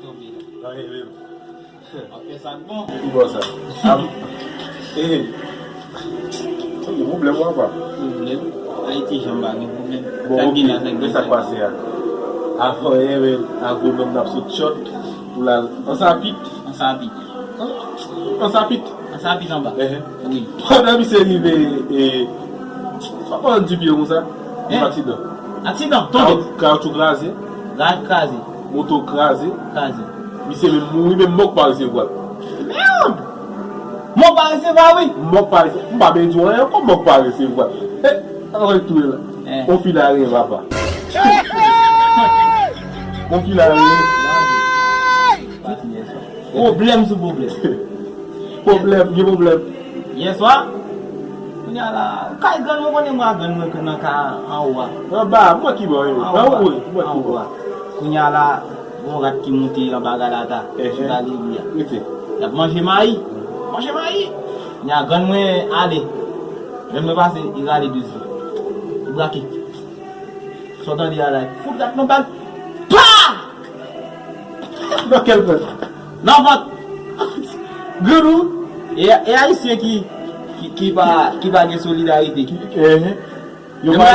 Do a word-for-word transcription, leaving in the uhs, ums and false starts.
Tonbe la. Nan, e, e. W ap fè sa k bon. Ki bò sa? Am, e, e. Ou gen pwoblèm, papa? Pwoblèm? Ayiti janm pa gen pwoblèm. Bon, sa k gen la, sa k gen la. Sa k pase a? Avan yè, men, agwonòm n ap sot chòt pou l al an sapit. An sapit. An sapit. An sapit anba. Ehe. Wi. Pandan misye rive, e, pa pale di pye konsa. Yon aksidan. Aksidan, tonbe. Kawoutchou kraze. Rad kraze. Moto kraze. Kraze. Misye menm mouri, menm mò k pa resevwa l. Mèd! Mò k pa resevwa, wi. Mò k pa resevwa. M pa bezwen di w anyen ankò, mò k pa resevwa l. E, sa pa wè tou la. Eh. On fil a rien, papa. On fil a rien. Pati yè swa. Pwoblèm sou pwoblèm. Pwoblèm, gen pwoblèm. Yè swa, kounye a la, kay grann mwen, konnen mwen a grann mwen nan ka anwo a. Anba, mwen ki bò, wi. Anwo a, anwo a. Kounye a la, gon rat ki monte anba galata, sou galri a. Rete. Y ap manje mayi. Manje mayi. Kounye a grann mwen ale. Grann mwen pase, li rale douze. Li brake. Sa w tande a la, fout rat nan bal. Pa! Nan kèl kwen? Nan vant. Grann ou? E, e Ayisyen ki, ki, ki pa, ki pa gen solidarite. Ki, eh, yo pa